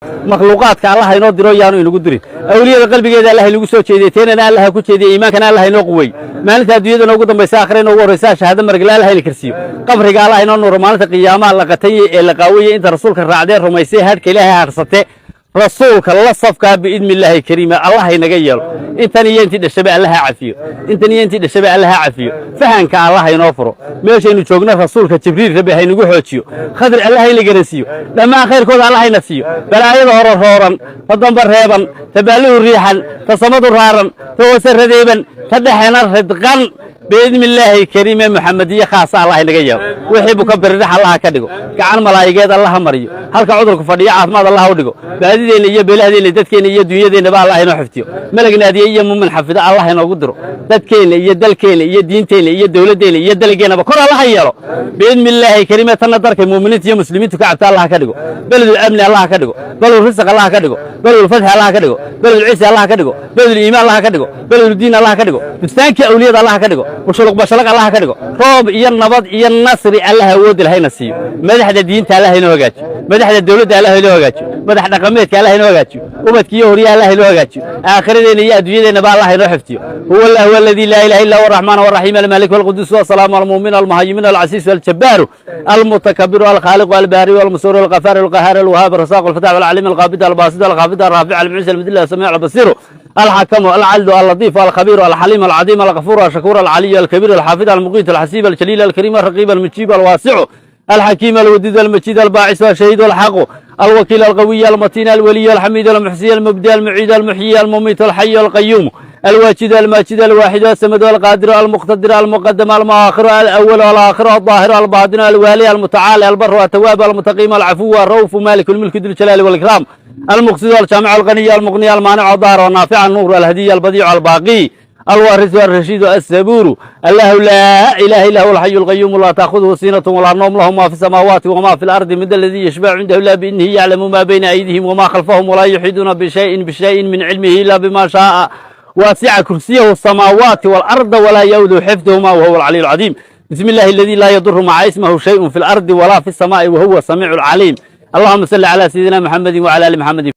Makhluuqaadka Allah inoo diro yaanu inagu dirin. Awliyada qalbigeeda Allah inagu soo jeediyey, teenana Allah ku jeediyey, iimaankana Allah inoo quwey. Maalinta adduunyada noogu dambaysa, aakhira inoogu horraysa, shahaado maragla Allah ina karsiiyo. Qabriga Allah inoo nuuro. Maalinta qiyaamaha la qatayey ee la qaawayey, inta rasuulka raacdee, rumaysay, hadhka Ilaahay harsate, rasuulka la safkaa, biidni Illaahi kariima Allah inaga yeelo. Intan iyo intii dhashaba Allah ha cafiyo. Intan iyo intii dhashaba Allah ha cafiyo. Fahanka Allah inoo furo. Meeshaynu joogno rasuulka Jibriil Rabbi haynagu xoojiyo, Khadr Allah hayna garansiiyo. Dhammaan khayrkooda Allah hayna siiyo. Balaayada hore rooran, ta damba reeban, ta baaluhu riixan, ta samadu raaran, ta hoose radeeban, ta dhexena ridqan, biidni Illaahi kariime Muxamediye khaasa Allah inaga yeelo. Wixii buka biridhax Allah ka dhigo, gacan malaa'igeed Allah mariyo. Halka cudurku fadhiyo caafimaad Allah u dhigo. Baadideenna iyo beelahdeenna, dadkeenna iyo dunyadeennaba Allah inoo xifdiyo. Malag naadiye iyo muumin xafido Allah inoogu diro. Dadkeenna iyo dalkeenna iyo diinteenna iyo dowladdeenna iyo dalageennaba kor Allah yeelo, biidni Illaahi kariime. Tanna darkay muuminiinta iyo muslimiintu ka cabta Allah ka dhigo. Beledul amni Allah ka dhigo. Beledul risq Allah ka dhigo. Beledul fatxi Allah ka dhigo. Beledul ciisi Allah ka dhigo. Beledul iimaan Allah ka dhigo. Beledul diin Allah ka dhigo. Bustaankii awliyada Allah ka dhigo. Bushuluq bashalaq Allah ka dhigo. Roob iyo nabad iyo nasri Allah awoodi lahayna siiyo. Madaxda diinta Allah inoo hagaajiyo. Madaxda dowladda Allah inoo hagaajiyo. Madax dhaqameedka Allah inoo hagaajiyo. Ubadka iyo horyaha Allah inoo hagaajiyo. Aakhiradeenna iyo adduunyadeennaba Allah inoo xifdiyo. هو الله الذي لا إله إلا هو، الرحمن الرحيم، المالك والقدوس والسلام المؤمن المهيمن العزيز الجبار المتكبر الخالق الباري والمصور الغفار القهار الوهاب الرزاق الفتاح العليم القابض الباسط الخافض الرافع المعز المذل السميع البصير الحكم العدل اللطيف الخبير الحليم العظيم الغفور الشكور العلي الكبير الحافظ المقيت الحسيب الجليل الكريم الرقيب المجيب الواسع الحكيم الوديد المجيد الباعث الشهيد الحق الوكيل القوي المتين الولي الحميد المحسي المبدي المعيد المحيي المميت الحي القيوم الواجد الماجد الواحد الصمد القادر المقتدر المقدم المؤخر الأول والآخر الظاهر الباطن الوالي المتعالي البر التواب المتقيم العفو الرؤوف مالك الملك ذو الجلال والإكرام المقصد الجامع الغني المغني المانع الضار والنافع النور الهدي البديع الباقي الوارث الرشيد الصبور. الله لا إله إلا هو الحي القيوم، لا تأخذه سنة ولا نوم، له ما في السماوات وما في الأرض، من ذا الذي يشفع عنده إلا بإذنه، يعلم ما بين أيديهم وما خلفهم، ولا يحيطون بشيء من علمه إلا بما شاء، وسع كرسيه السماوات والأرض ولا يؤوده حفظهما وهو العلي العظيم. بسم الله الذي لا يضر مع اسمه شيء في الأرض ولا في السماء وهو السميع العليم. اللهم صل على سيدنا محمد وعلى آل محمد.